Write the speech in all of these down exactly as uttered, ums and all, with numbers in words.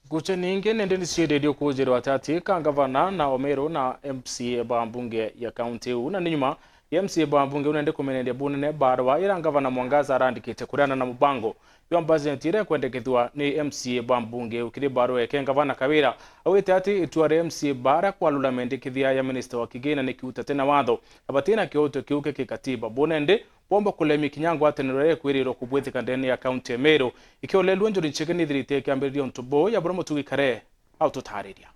Ngucanio ingi nende ni cienderio kujirwa atati ka ngavana na Omeru na M C A ba mbunge ya kaunti iu, na ni nyuma ya M C A ba mbunge iu nende kumenendia bunene barua ira ngavana Mwangaza arandikite kuriana na mubango jwa mbajeti iria ikwendekethua ni M C A ba mbunge iu. Kiri barua yake, ngavana Kawira augite ati itua ria M C A bara kwalula mendekithia ya minista wa kigina ni kiutate na watho na batina kiuto kiu kia kikatiba. Bunende bomba kulemia kinya ngwataniro iria ikwirirwa kubwithika ndene ya kaunti ya Meru. Ikiolelua Njuri Ncheke nithirite ikiambiriria untu buu, ya buria Mutugi Kare aututariria.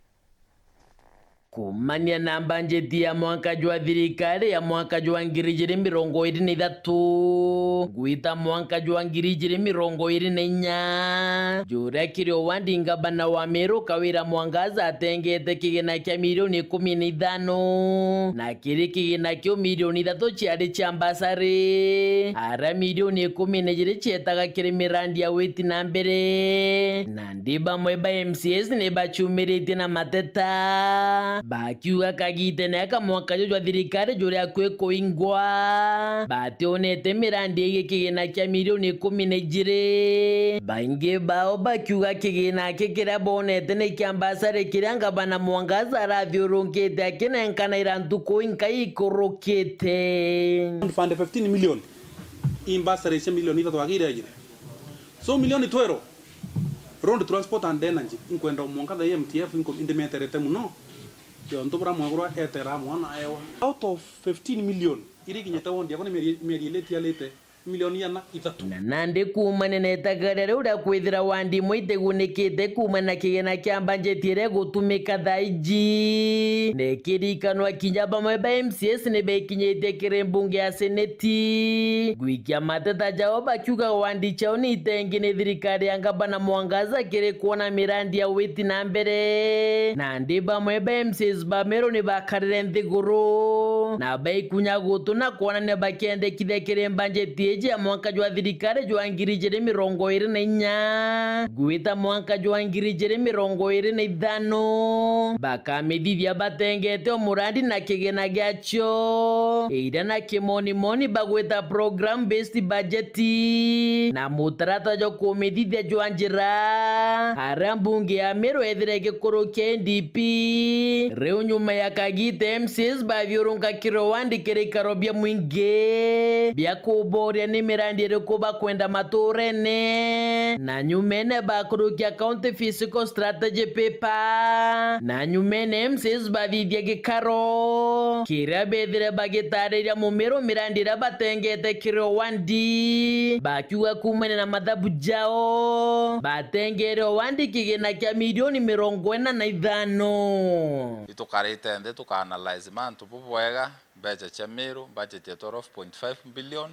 Kumania na mbanjeti ya mwanka jwa thirikari ya mwanka jwa ngiri ijiri mirongo iri na ithatu gwita mwanka jwa ngiri ijiri mirongo iri na inya, juria kiri o wandi ngabana wa Meru Kawira Mwangaza atengete kigina kia milioni ikumi na ithano, na kiri kigina kiu milioni ithatu ciari cia mbasari, aria milioni ikumi na ijiri cietaga kiri mirandi ya witi na mbere. Nandi bamwe ba M C As ni baciumiritie na mateta, bakiuga kagitene aka mwanka juju jwa thirikari juri akui kuingwa, bationete mirandi igi kigina kia milioni ikumi na ijiri. Baingi bao bakiuga kigina aki kiria bonete ni kia mbasari kiria ngavana Mwangaza arathiurunkite akinenkanaira ntuku inkai ikurukite. Fund fifteen million, i mbasari cia milioni ithatu agire agire. So milioni twelve, road transport and energy, inkwenda o mwanka the M T F inko-, indimeterete muno. Yo ntu bura mwagurwa etera mwana ewa. Out of fifteen million, iri kinyete wondi yakwa ni mieri, mieri ili itiarite, milioni igana ithatu. Na nandi kuumania na itagaria riu ria kwithira wandi imwe itigunikite kuumania na kigina kia mbanjeti iria igutumika thaa iji, na ikirikanwa kinya bamwe ba M C As ni bekinyitie kiri mbunge ya seneti gwikia mateta jao bakiuga wandi ciao ni itengi ni thirikari ya ngavana Mwangaza kiri kwona mirandi ya witi na mbere. Nandi bamwe ba M C As ba Meru ni bakarire nthiguru na baikunya gutu na kwonania bakiendekithia kiri mbanjeti iji ya mwanka jwa thirikari jwa ngiri ijiri mirongo iri na inya gwita mwanka jwa ngiri ijiri mirongo iri na ithano, bakamithithia batengete o murandi na kigina giacio, iria na kimonimoni bagwita program based budget na mutaratara jwa kumithithia jwa njira, aria mbunge ya Meru ethire igikurukia N D P. Riu nyuma ya kagita M C As bathiurunka kiri wandi kiri ikaro bia mwingi bia kuboria ni mirandi iriku bakwenda maturene, na nyumene bakurukia County Fiscal Strategy Paper, na nyumene M C As bathithia gikaro kiria bethire bagitariria Mumiru mirandi iria batengete kiri o wandi, bakiuga kuumania na mathabu jao batengere o wandi kigina kia milioni mirongo ina na ithano. Itukarite nthi tukaanalyze mantu bubwega, mbeca cia Miru, budget ya twelve point five billion,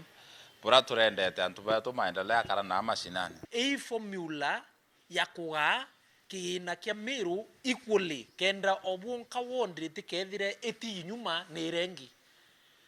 buria turendete antu betu maendelea akara na mashinani. Ii formula ya kugaa kigina kia Miru equally, kenda o bwonka ward itikethire iti nyuma ni iria ingi.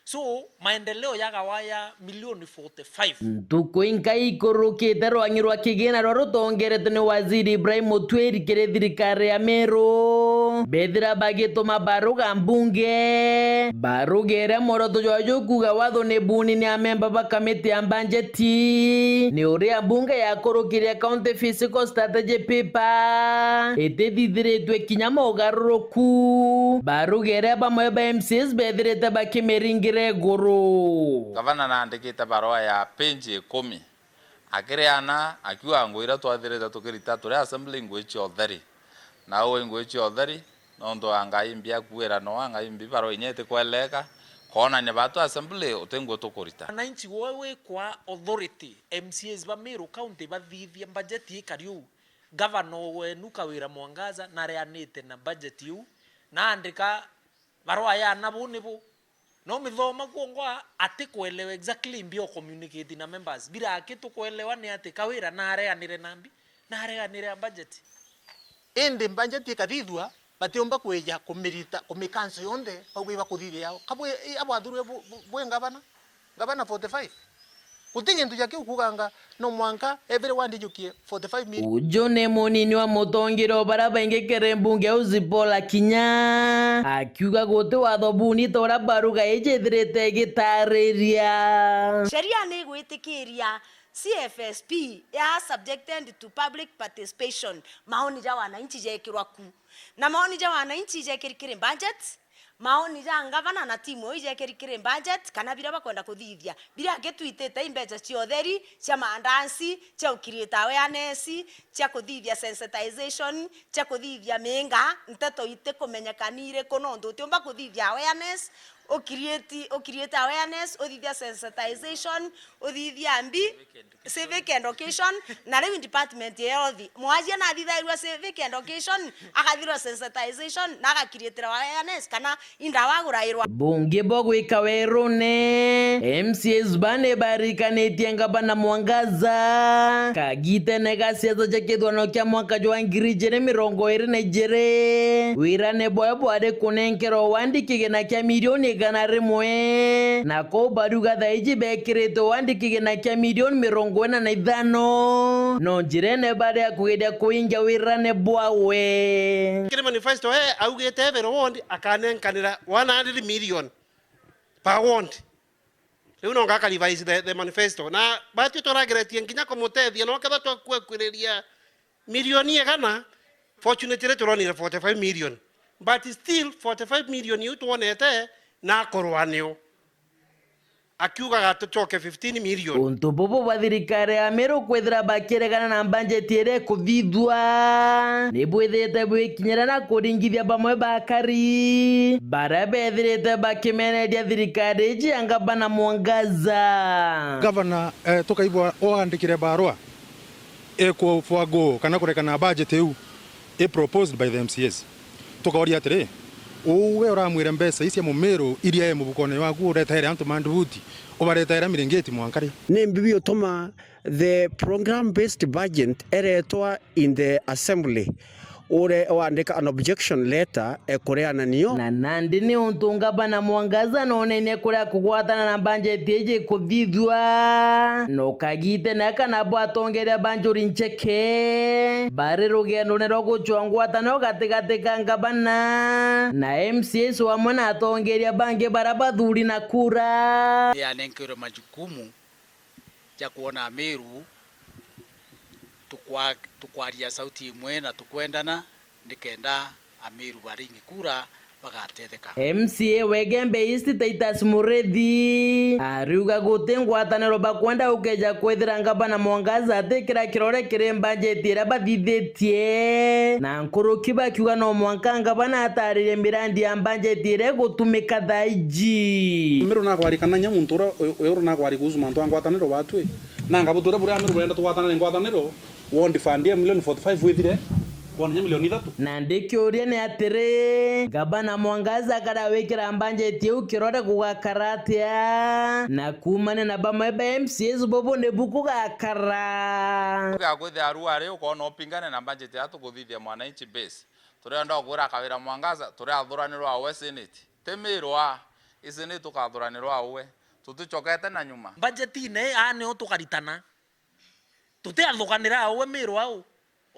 So, maendeleo yagawa ya milioni forty-five. Ntuku inkai ikurukite, rwang'i rwa kigina rwa rutongeretwe ni Waziri Ibrahim Mutwiri kiri thirikari ya Meru bethira bagituma baruga mbunge, barugere mworoto jwao jukuuga watho ni buni ni amemba ba kamiti ya mbanjeti, ni uria mbunge yakurukire County Fiscal Strategy Paper itithithiritwe kinya mogaruruku. Barugere bamwe ba M C As bethirite bakimiringira iguru. Gavana naandikite barua ya page ikumi akiriana akiuga ngugi iria twathirite tukirita turi assembly ngugi cia utheri, na uu ngugi cia utheri nontu wa Ngai mbi akuira no Ngai mbi barua inya itikweleka, koonania batu assembly uti ngugi tukurita. Wananchi woe wikwa authority, M C As ba Meru County bathithia budget ikari uu. Gavana wenu Kawira Mwangaza nareanite na budget iu, naandika barua ya na bu ni bu. No mithoma kwongwa ati kuelewa exactly mbi o communicate na members. Bila aki tukuelewa ni ati Kawira nareanire na mbi, nareanire a budget. Indi budget ikathithua, batiumba kwija kumirita, kumicancel yonthe, bauga ibakuthithia yao. Kabwe, i, abwathurwe bu, bu, bwe ngavana, ngavana forty-five. Guti gintu ja kiu kuuganga no mwanka ethire wandijukie forty-five million. Uju ni munini wa mutongeria o baria baingi kiri mbunge ya Uzi Paul Akinya, akiuga guti watho buni ta uria baruga iji ithirite igitariria. Sheria ni igwitikiria C F S P ya subjected to public participation, maoni ja wananchi jekirwa ku. Na maoni ja wananchi jekiri kiri budget, maoni ja ngavana na timu iu ijekiri kiri budget, kana biria bakwenda kuthithia. Biria akitwitite i mbeca cia utheri, cia maandansi, cia u create awareness, cia kuthithia sensitization, cia kuthithia miinga, nteto itikumenyeka ni iriku, nontu utiumba kuthithia awareness, u create, u create awareness, uthithia sensitization, uthithia mbi, civic education, na riu department ya health. Mwajia nathithairua civic education, akathirwa sensitization, na agakiriitira awareness, kana indawa agurairwa. Bungi bwa gwika werune, M C As bane barikanitie ngavana Mwangaza kagitene ga siasa cia kithurano kia mwaka jwa ngiri ijiri mirongo iri na ijiri. Wirane bwawe bwari kunenkerwa wandi kigina kia milioni igana rimwe, na kou bariuga thaa iji bekiritwe wandi kigina kia milioni mirongo ina na ithano, no njirene baria kugeria kuingia wirane bwawe. Kiri manifesto, ee, augite every ward akanenkanira one hundred million per ward. Riu no ngaka revise the, the manifesto. Na batwi turageretie nginya kumutethia, no ketha twakwekwireria milioni igana, fortunately turonire forty-five million. But still forty-five million iu twonete na akorwa nio. Akiugaga tucoke fifteen million. Untu bubu bwa thirikari ya Meru kwithira bakiregana na mbanjeti iria ikuthithua, ni bwithirite bwikinyira na kuringithia bamwe bakari baria bethirite bakimeneria thirikari iji ya ngavana Mwangaza. Gavana, eh, tukaigua wandikire barua iku forego kana kurekana na budget iu i proposed by the M C As. Tukauria atiri, uu we uramwire mbeca ii cia Mumiru iria e mubukone waku uretaire antu mandubuti, ubaretaira miringiti mwanka ri? Ni mbibi utuma the program based budget eretwa in the assembly, ure wandika an objection letter ekureana nio. Na nandi ni untu ngavana Mwangaza nonene kuria kugwatana na mbanjeti iji kuthithua, no kagitene kana bwatongeria ba Njuri Ncheke bari rugendone rwa gucwa ngwataniro gatigati ka ngavana na M C As amwe na atongeria bangi baria bathuri na kura. Ni anenkerwe majukumu ja kwona Ameru tukwa-, tukwaria sauti imwe na tukwendana, nikenda Ameru baringi kura bagatetheka. M C A wa Igembe East Titus Murithi ariuga guti ngwataniro bakwenda gukeja kwithira ngavana Mwangaza atikira kirore kiri mbanjeti iria bathithitie, na nkuruki bakiuga no mwanka ngavana ataririe mirandi ya mbanjeti iria igutumika thaa iji. Meru nagwarikana nya muntu uria u-, u-, uria nagwari kuhusu mantu a ngwataniro batwi, na ngabutura buria Ameru burenda tugwatanire ngwataniro, ward fund ya milioni forty-five withire, wona nya milioni ithatu. Na ndikiuria ni atiri, ngavana Mwangaza akaria wikira mbanjeti iu kirore gugakara atia, na kuumania na bamwe ba M C As bubu nibu kugakara. Tugakwithia aru ari ukona upingane na mbanjeti ya tukuthithia mwananchi base. Turienda ukwira Kawira Mwangaza, turiathuranirwa awe senate. Ti Miru a, isi ni tukathuranirwa awe. Tuticokete na nyuma. Mbanjetine aa nio tukaritana. Tutiathukanira awe Miru au.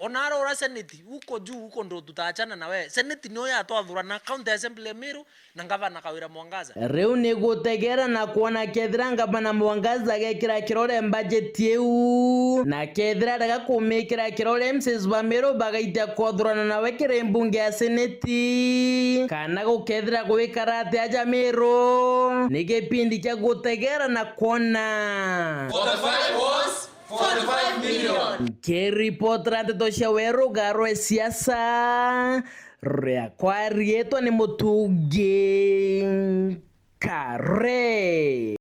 Ona ara ura senate, uko juu, uko ndo tutachana na we. Senate nio yatwathurana, county assembly ya Miru, na ngavana Kawira Mwangaza. Riu ni gutegera na kwona kethira ngavana Mwangaza agekira kirore mbajeti iu, na kethira arega kumikira kirore, M C As ba Meru bagaitia kwathurana nawe kiri mbunge ya seneti, kana gukethira gwikara atia aja Meru. Ni gipindi kia gutegera na kwona. Forty-five was forty-five million. Nkiripotera ndeto cia weru rugaro rwa siasa, riakwa riitwa ni Mutungi Kare.